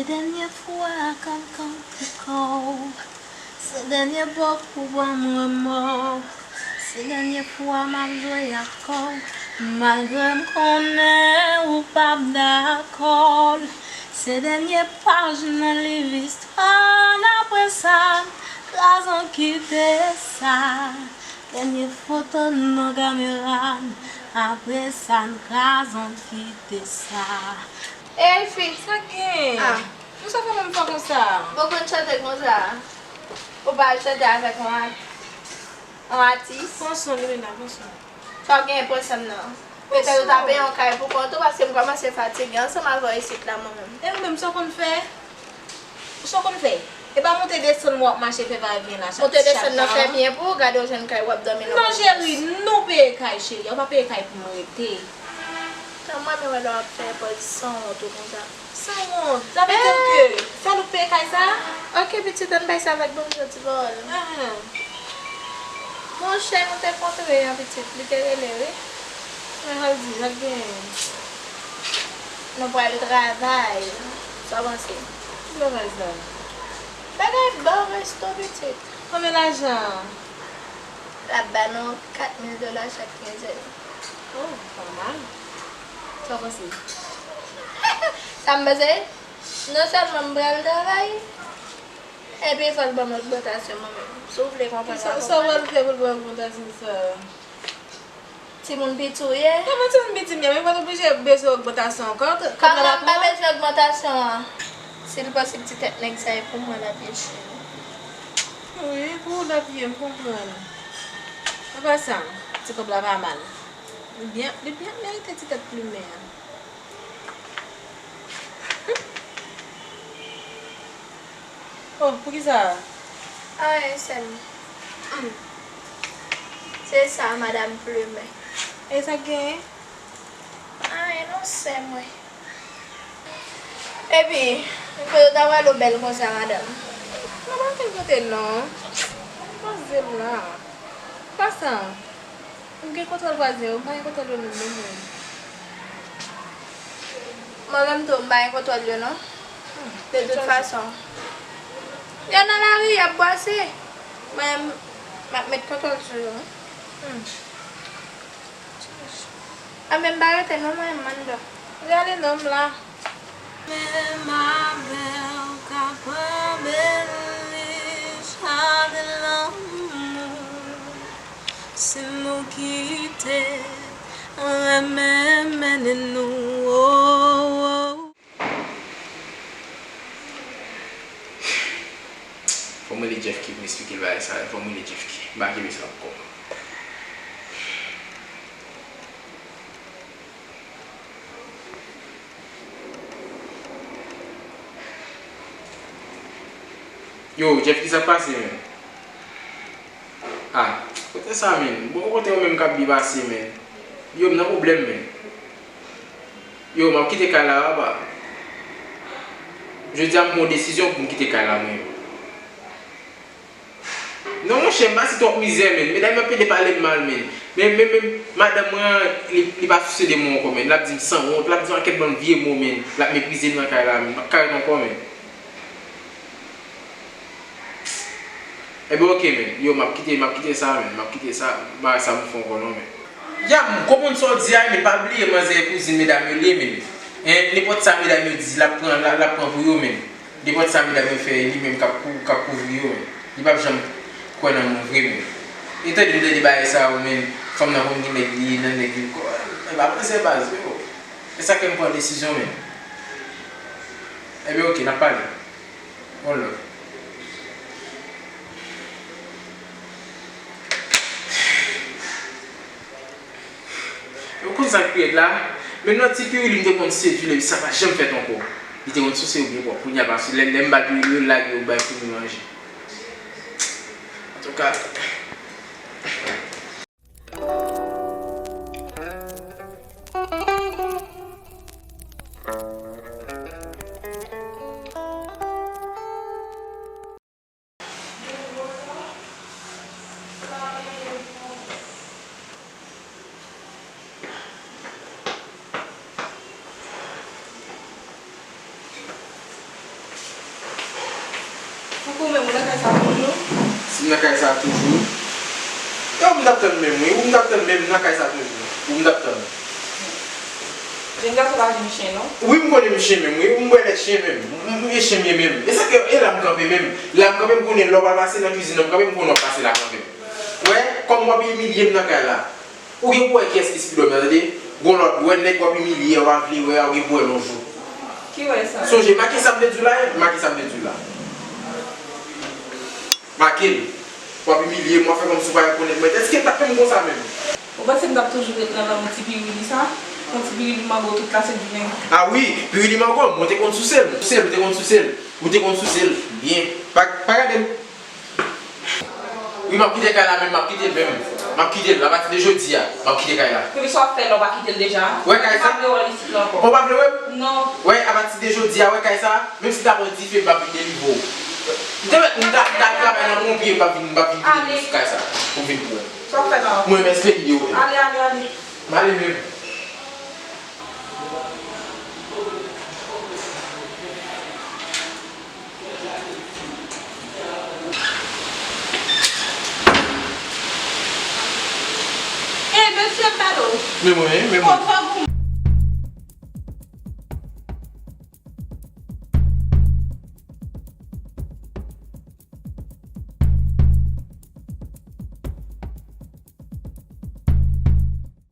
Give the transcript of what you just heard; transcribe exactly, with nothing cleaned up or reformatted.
Dènye fwa k ap kanpe kò w. Se dènye bòf pou ban m remò. Se dènye fwa m ap jwe ak kò w. Malgre m konnen ou p ap dakò l. Se dènye paj nan liv istwa n. Apre sa, n kraze w kite sa. Dènye foto n nan kamera n. Apre sa, n kraze w kite sa. Ey, fi, sa k gen? Ah. Pou sa fè menm fò konsa? Ou konn chante konsa? Ou pa al chante avèk yon at-, yon atis? Pran swen, Milena, pran swen. Sa w gen pwoblèm nan? Petèt ou ta peye yon kay pou kont ou, paske m kòmanse fatige ansanm avè w isit la, mwen menm. E ou menm, sa w konn fè? Sa w konn fè? E pa monte desann w ap mache fè va e vyen la chak, chak tan. Monte desann nan fè byen pou ou, gade w jwenn kay w ap dòmi nan. Non, cheri, nou peye kay, cheri. Ou pa peye kay pou m rete. Tan mwen, men wè lè w ap fè pòz sanwont ou konsa. Sanwont? Sa vle di ke se nou k peye kay sa? Ok, pitit, ann bay sa avèk Bonjou ti pawòl. Ahan. Monchè, nou te kontre an, pitit, li te rele, wi. Men sa l di, sa k genyen? Nou pral travay. Sa w panse? Ki travay sa? Bagay ba w resto, pitit. Konbyen lajan? L ap ba nou kat mil dola chak kenzèn. Oh, pa mal. Sa w panse? Sa m panse? Non sèlman m pral travay, epi fò l ban m ogmantasyon mwen menm. Si w vle konprann, w a konprann. Sa w pral fè pou l ban w ogmantasyon sa a? Timoun piti w ye? Kòman timoun piti m ye? Men w pa t oblije bezwen ogmantasyon ankò. Kòman m pa bezwen ogmantasyon an? Si l posib, ti tèt nèg sa e pou mwen l ap ye, cheri. Wi, pou ou l ap ye, m konprann. Apa sa, ti kòb la pa mal. Li byen, li byen merite ti tèt plimen an. Oh, poukisa? Anyen, sè m. Mm. Se sa, madanm plimen. E sa k genyen? Anyen non, sè mwen. Epi, kote w ta pral ou bèl konsa, madanm? Mwen pa ankenn kote non. Poze m la. Pase. M gen kontwòl vwazen yo, m pa gen kontwòl yo menm non, mwen. Mwen menm tou, m pa gen kontwòl yo non. De tout fason. Yo nan lari, y ap bwase. Mwen, m ap met kontwòl sou yo. Hmm. Anben, m pa rete non, mwen, m anndan. Li ale non, m la. Men ma bèl ka pran bèl li, jaden lanmou. Si nou kite, renmen mennen nou, oh, oh. Fò m rele Jeff Key pou m esplike l bagay sa, fò m rele Jeff Key. M pa kenbe sa ankò. Yo, Jeff, kisa k pase, menn? Ah, kote sa, menn? Bon, kote yo menm k ap byen pase, menn? Yo, m nan pwoblèm, menn. Yo, m ap kite kay la, papa. Jodi a, m pran yon desizyon pou m kite kay la, mwen. Non, monchè, m pase twòp mizè, menn. Medam yo ap pede pale m mal, menn. Men, men, men, madanm mwen an, li, li pa sousye de mwen ankò, menn. L ap di m sanwont, l ap di m yon pakèt bann vye mo, menn. L ap meprize m nan kay la, menn. M p ap ka ret ankò, menn. Ebyen, oke, menn. Yo, m ap kite, m ap kite sa, menn. M ap kite sa. M pa wè sa pou m fè ankò, non, menn. Ya, m konprann sa w di a, men pa bliye manzè e kouzin medam yo li ye, menn. Hein, nenpòt sa medam yo di, l ap pran, l ap, l ap pran pou yo, menn. Nenpòt sa medam yo fè, li menm k ap kou-, k ap kouvri yo, menn. Li p ap janm kwè nan moun vre, menn. E tande m tande bagay sa yo, menn. Fanm nan konn gen nèg li ye, nan nèg li kò. E pa manzè baz, yo. E sa k fè m pran desizyon, menn. Ebyen, oke, n ap pale. One love. Ou konn sa k pi rèd la? Menm nan ti piwili m te konn sedui l, epi sa pa janm fèt ankò. Li te konn souse yo byen pwòp. Kounye a pase, lè, lè m ba l piwili yo, l lage yo bay foumi manje. Antouka. Nan kay sa toujou. Yo, m t ap tann menm, wi. Ou m t ap tann menm nan kay sa toujou. Ou m t ap tann. Jenn gason pa vin chen non. Wi, m konnen m chen menm, wi. M bwè lèt chen menm. M, m, e chen m ye menm. E sa ke, e la m kanpe menm. La m kanpe, m konnen lè w pa pase nan kwizin nan, m kanpe, m konnen w ap pase la kanpe. Wè, kòm w ap imilye m nan kay la. Ou gen pou wè kiyès ki pi dòm nan, tande? Gon lòt, wè nèg w ap imilye, w pa vle wè, ou gen pou wè l yon jou. Ki wè sa? Sonje, make sa m te di w la, e, make sa m te di w la. Make l. W ap imilye m, w ap fè kòmsi w pa rekonèt mwen. Èske l t ap fè m konsa menm? Ou panse m t ap toujou ret nan, nan yon ti pirili sa? Yon ti pirili mango tout lasent jounen. A wi, pirili mango, mwen te konn souse l. Souse l, ou te konn souse l. Ou te konn souse l. Byen. Pa, pa gade m. Wi, m ap kite kay la menm, m ap kite l menm. M ap kite l, apati de jodi a, m ap kite kay la. Epi sa w ap fè la, w pa kite l deja? Wè kay sa? M pa vle wè l isit la ankò. Ou pa vle wè m? Non. Wè, apati de jodi a, wè kay sa, menm si ta pran dife, m p ap vin delivre w. M te mèt, m ta, m ta travay nan ponpye, m p ap vin, m p ap vin kite l sou kay sa pou m vin pran. Sa w ap fè la? Mwen menm, esperi yo. Ale, ale, ale. M ale menm. E, mesye Bado. Men mwen, men mwen.